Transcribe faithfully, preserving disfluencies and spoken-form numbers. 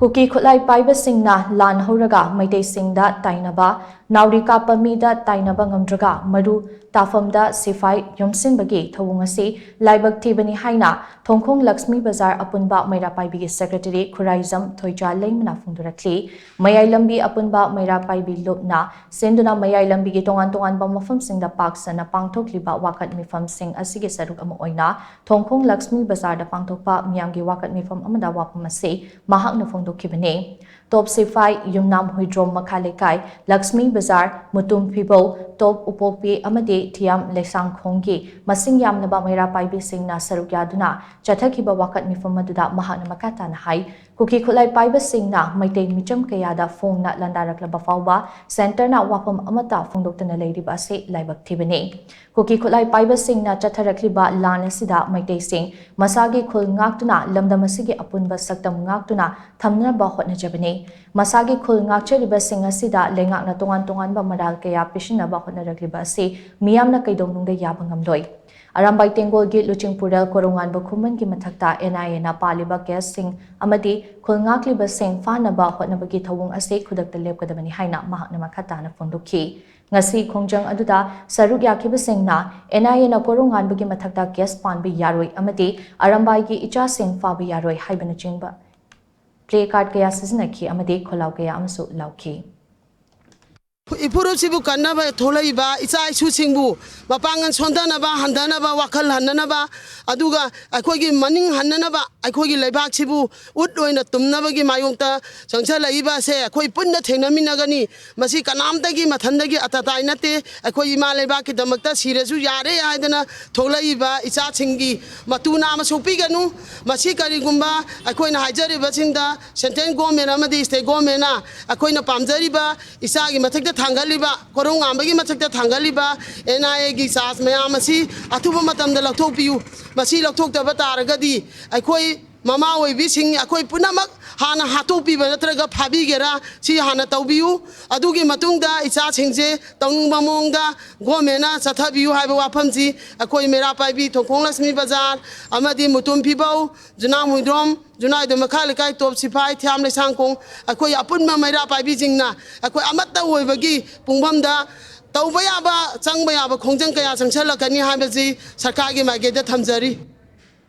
ꯀꯨꯀꯤ ꯈꯨꯠꯂꯥꯏ ꯄꯥꯏꯕꯁꯤꯡꯅ ꯂꯥꯟ ꯍꯧꯔꯒ ꯃꯩꯇꯩꯁꯤꯡꯗ ꯇꯥꯏꯅꯕ, ꯅꯥꯎꯔꯤ ꯀꯥꯞꯄ ꯃꯤꯗ ꯇꯥꯏꯅꯕ ꯉꯝꯗ꯭ꯔꯒ ꯃꯔꯨ ꯇꯥꯐꯝꯗ ꯁꯤꯐꯥꯏ ꯌꯣꯝꯁꯤꯟꯕꯒꯤ ꯊꯧꯑꯣꯡ ꯑꯁꯤ ꯂꯥꯏꯕꯛ ꯊꯤꯕꯅꯤ ꯍꯥꯏꯅ ꯊꯣꯡꯈꯣꯡ ꯂꯛꯁꯃꯤ ꯕꯖꯥꯔ ꯑꯄꯨꯟꯕ ꯃꯩꯔꯥ ꯄꯥꯏꯕꯤꯒꯤ ꯁꯦꯀ꯭ꯔꯦꯇꯔꯤ ꯈꯨꯔꯥꯏꯖꯝ ꯊꯣꯏꯖꯥ ꯂꯩꯃꯅ ꯐꯣꯡꯗꯣꯔꯛꯂꯤ꯫ ꯃꯌꯥꯏ ꯂꯝꯕꯤ ꯑꯄꯨꯟꯕ ꯃꯩꯔꯥ ꯄꯥꯏꯕꯤ ꯂꯨꯞꯅ ꯁꯤꯟꯗꯨꯅ ꯃꯌꯥꯏ ꯂꯝꯕꯤꯒꯤ ꯇꯣꯉꯥꯟ ꯇꯣꯉꯥꯟꯕ ꯃꯐꯝꯁꯤꯡꯗ ꯄꯥꯛ ꯁꯟꯅ ꯄꯥꯡꯊꯣꯛꯂꯤꯕ ꯋꯥꯀꯠ ꯃꯤꯐꯝꯁꯤꯡ ꯑꯁꯤꯒꯤ ꯁꯔꯨꯛ ꯑꯃ ꯑꯣꯏꯅ ꯊꯣꯡꯈꯣꯡ ꯂꯛꯁꯃꯤ ꯕꯖꯥꯔꯗ ꯄꯥꯡꯊꯣꯛꯄ ꯃꯤꯌꯥꯝꯒꯤ ꯋꯥꯀꯠ ꯃꯤꯐꯝ ꯑꯃꯗ ꯋꯥꯐꯝ ꯑꯁꯤ ꯃꯍꯥꯛꯅ ꯐꯣꯡꯗꯣꯛꯈꯤꯕꯅꯤ꯫ ꯇꯣꯞ ꯁꯤꯐꯥꯏ, ꯌꯨꯝꯅꯥꯝ ꯍꯨꯏꯗ꯭ꯔꯣꯝ ꯃꯈꯥ ꯂꯩꯀꯥꯏ, ꯂꯛꯁꯃꯤ ꯕꯖꯥꯔ, ꯃꯨꯇꯨꯝ ꯐꯤꯕꯧ, ꯇꯣꯞ ꯎꯄꯣꯛꯄꯤ ꯑꯃꯗꯤ ꯊꯤꯌꯥꯝ ꯂꯩꯁꯥꯡꯈꯣꯡꯒꯤ ꯃꯁꯤꯡ ꯌꯥꯝꯂꯕ ꯃꯩꯔꯥ ꯄꯥꯏꯕꯤꯁꯤꯡꯅ ꯁꯔꯨꯛ ꯌꯥꯗꯨꯅ ꯆꯠꯊꯈꯤꯕ ꯋꯥꯀꯠ ꯃꯤꯐꯝ ꯑꯗꯨꯗ ꯃꯍꯥꯛꯅ ꯃꯈꯥ ꯇꯥꯅ ꯍꯥꯏ, ꯀꯨꯀꯤ ꯈꯨꯠꯂꯥꯏ ꯄꯥꯏꯕꯁꯤꯡꯅ ꯃꯩꯇꯩ ꯃꯤꯆꯝ ꯀꯌꯥꯗ ꯐꯣꯡꯅ ꯂꯥꯟꯗꯥꯔꯛꯂꯕ ꯐꯥꯎꯕ ꯁꯦꯟꯇꯔꯅ ꯋꯥꯐꯝ ꯑꯃꯠꯇ ꯐꯣꯡꯗꯣꯛꯇꯅ ꯂꯩꯔꯤꯕ ꯑꯁꯤ ꯂꯥꯏꯕꯛ ꯊꯤꯕꯅꯤ꯫ ꯀꯨꯀꯤ ꯈꯨꯠꯂꯥꯏ ꯄꯥꯏꯕꯁꯤꯡꯅ ꯆꯠꯊꯔꯛꯂꯤꯕ ꯂꯥꯟ ꯑꯁꯤꯗ ꯃꯩꯇꯩꯁꯤꯡ ꯃꯁꯥꯒꯤ ꯈꯨꯜ ꯉꯥꯛꯇꯨꯅ, ꯂꯝꯗꯝ ꯑꯁꯤꯒꯤ ꯑꯄꯨꯟꯕ ꯁꯛꯇꯝ ꯉꯥꯛꯇꯨꯅ ꯊꯝꯅꯕ ꯍꯣꯠꯅꯖꯕꯅꯤ꯫ ꯃꯁꯥꯒꯤ ꯈꯨꯜ ꯉꯥꯛꯆꯔꯤꯕꯁꯤꯡ ꯑꯁꯤꯗ ꯂꯩꯉꯥꯛꯅ ꯇꯣꯉꯥꯟ ꯇꯣꯉꯥꯟꯕ ꯃꯔꯥꯜ ꯀꯌꯥ ꯄꯤꯁꯤꯟꯅꯕ ꯍꯣꯠꯅꯔꯛꯂꯤꯕ ꯑꯁꯤ ꯃꯤꯌꯥꯝꯅ ꯀꯩꯗꯧꯅꯨꯡꯗ ꯌꯥꯕ ꯉꯝꯂꯣꯏ꯫ ꯑꯔꯥꯝꯕꯥꯏ ꯇꯦꯡꯒꯣꯜꯒꯤ ꯂꯨꯆꯤꯡꯄꯨꯔꯦꯜ ꯀꯣꯔꯧꯉꯥꯟꯕ ꯈꯨꯃꯟꯒꯤ ꯃꯊꯛꯇ ꯑꯦꯟ ꯑꯥꯏ ꯑꯦꯅ ꯄꯥꯜꯂꯤꯕ ꯀꯦꯁꯁꯤꯡ ꯑꯃꯗꯤ ꯈꯨꯜ ꯉꯥꯛꯂꯤꯕꯁꯤꯡ ꯐꯥꯅꯕ ꯍꯣꯠꯅꯕꯒꯤ ꯊꯧꯑꯣꯡ ꯑꯁꯤ ꯈꯨꯗꯛꯇ ꯂꯦꯞꯀꯗꯕꯅꯤ ꯍꯥꯏꯅ ꯃꯍꯥꯛꯅ ꯃꯈꯥ ꯇꯥꯅ ꯐꯣꯡꯗꯣꯛꯈꯤ꯫ ꯉꯁꯤ ꯈꯣꯡꯖꯪ ꯑꯗꯨꯗ ꯁꯔꯨꯛ ꯌꯥꯈꯤꯕꯁꯤꯡꯅ ꯑꯦꯟ ꯑꯥꯏ ꯑꯦꯅ ꯀꯣꯔꯧꯉꯥꯟꯕꯒꯤ ꯃꯊꯛꯇ ꯀꯦꯁ ꯄꯥꯟꯕ ꯌꯥꯔꯣꯏ ꯑꯃꯗꯤ ꯑꯔꯥꯝꯕꯥꯏꯒꯤ ꯏꯆꯥꯁꯤꯡ ꯐꯥꯕ ꯌꯥꯔꯣꯏ ꯍꯥꯏꯕꯅꯆꯤꯡꯕ ꯄ꯭ꯂꯦ ꯀꯥꯔꯗ ꯀꯌꯥ ꯁꯤꯖꯤꯟꯅꯈꯤ ꯑꯃꯗꯤ ꯈꯣꯜꯂꯥꯎ ꯀꯌꯥ ꯑꯃꯁꯨ ꯂꯥꯎꯈꯤ꯫ ꯏꯐꯨꯔꯨꯞꯁꯤꯕꯨ ꯀꯟꯅꯕ ꯊꯣꯛꯂꯛꯏꯕ ꯏꯆꯥ ꯏꯁꯨꯁꯤꯡꯕꯨ ꯃꯄꯥꯡꯒꯜ ꯁꯣꯟꯊꯅꯕ, ꯍꯟꯊꯅꯕ, ꯋꯥꯈꯜ ꯍꯟꯅꯅꯕ, ꯑꯗꯨꯒ ꯑꯩꯈꯣꯏꯒꯤ ꯃꯅꯤꯡ ꯍꯟꯅꯅꯕ, ꯑꯩꯈꯣꯏꯒꯤ ꯂꯩꯕꯥꯛꯁꯤꯕꯨ ꯎꯠ ꯑꯣꯏꯅ ꯇꯨꯝꯅꯕꯒꯤ ꯃꯥꯌꯣꯛꯇ ꯆꯪꯁꯤꯜꯂꯛꯏꯕ ꯑꯁꯦ ꯑꯩꯈꯣꯏ ꯄꯨꯟꯅ ꯊꯦꯡꯅꯃꯤꯟꯅꯒꯅꯤ꯫ ꯃꯁꯤ ꯀꯅꯥꯝꯇꯒꯤ ꯃꯊꯟꯗꯒꯤ ꯑꯇꯇꯥꯏ ꯅꯠꯇꯦ꯫ ꯑꯩꯈꯣꯏ ꯏꯃꯥ ꯂꯩꯕꯥꯛꯀꯤꯗꯃꯛꯇ ꯁꯤꯔꯁꯨ ꯌꯥꯔꯦ ꯍꯥꯏꯗꯅ ꯊꯣꯛꯂꯛꯏꯕ ꯏꯆꯥꯁꯤꯡꯒꯤ ꯃꯇꯨ ꯅꯥ ꯑꯃ ꯁꯣꯛꯄꯤꯒꯅꯨ꯫ ꯃꯁꯤ ꯀꯔꯤꯒꯨꯝꯕ ꯑꯩꯈꯣꯏꯅ ꯍꯥꯏꯖꯔꯤꯕꯁꯤꯡꯗ ꯁꯦꯟꯇ꯭ꯔꯦꯜ ꯒꯣꯔꯃꯦꯟ ꯑꯃꯗꯤ ꯁ꯭ꯇꯦꯠ ꯒꯣꯔꯃꯦꯟꯅ ꯑꯩꯈꯣꯏꯅ ꯄꯥꯝꯖꯔꯤꯕ ꯏꯆꯥꯒꯤ ꯃꯊꯛꯇ ꯊꯥꯡꯒꯠꯂꯤꯕ, ꯀꯣꯔꯧꯉꯥꯟꯕꯒꯤ ꯃꯊꯛꯇ ꯊꯥꯡꯒꯠꯂꯤꯕ ꯑꯦꯟ ꯑꯥꯏ ꯑꯦꯒꯤ ꯆꯥꯔꯖ ꯃꯌꯥꯝ ꯑꯁꯤ ꯑꯊꯨꯕ ꯃꯇꯝꯗ ꯂꯧꯊꯣꯛꯄꯤꯌꯨ꯫ ꯃꯁꯤ ꯂꯧꯊꯣꯛꯇꯕ ꯇꯥꯔꯒꯗꯤ ꯑꯩꯈꯣꯏ ꯃꯃꯥ ꯑꯣꯏꯕꯤꯁꯤꯡ ꯑꯩꯈꯣꯏ ꯄꯨꯝꯅꯃꯛ ꯍꯥꯟꯅ ꯍꯥꯠꯇꯣꯛꯄꯤꯕ ꯅꯠꯇ꯭ꯔꯒ ꯐꯥꯕꯤꯒꯦꯔꯥ, ꯁꯤ ꯍꯥꯟꯅ ꯇꯧꯕꯤꯌꯨ꯫ ꯑꯗꯨꯒꯤ ꯃꯇꯨꯡꯗ ꯏꯆꯥꯁꯤꯡꯁꯦ ꯇꯧꯅꯤꯡꯕ ꯃꯑꯣꯡꯗ ꯒꯣꯔꯃꯦꯟꯅ ꯆꯠꯊꯕꯤꯌꯨ ꯍꯥꯏꯕ ꯋꯥꯐꯝꯁꯤ ꯑꯩꯈꯣꯏ ꯃꯩꯔꯥ ꯄꯥꯏꯕꯤ ꯊꯣꯡꯈꯣꯡ ꯂꯛꯁꯃꯤ ꯕꯖꯥꯔ ꯑꯃꯗꯤ ꯃꯨꯇꯨꯝ ꯐꯤꯕꯧ, ꯖꯨꯅꯥ ꯍꯨꯏꯗ꯭ꯔꯣꯝ, ꯖꯨꯅꯥ ꯍꯨꯏꯗ꯭ꯔꯣꯝ ꯃꯈꯥ ꯂꯩꯀꯥꯏ, ꯇꯣꯞ ꯁꯤꯐꯥꯏ, ꯊꯤꯌꯥꯝ ꯂꯩꯁꯥꯡꯈꯣꯡ, ꯑꯩꯈꯣꯏ ꯑꯄꯨꯟꯕ ꯃꯩꯔꯥ ꯄꯥꯏꯕꯤꯁꯤꯡꯅ ꯑꯩꯈꯣꯏ ꯑꯃꯠꯇ ꯑꯣꯏꯕꯒꯤ ꯄꯨꯡꯐꯝꯗ ꯇꯧꯕ ꯌꯥꯕ, ꯆꯪꯕ ꯌꯥꯕ ꯈꯣꯡꯖꯪ ꯀꯌꯥ ꯆꯪꯁꯤꯜꯂꯛꯀꯅꯤ ꯍꯥꯏꯕꯁꯤ ꯁꯔꯀꯥꯔꯒꯤ ꯃꯥꯏꯀꯩꯗ ꯊꯝꯖꯔꯤ꯫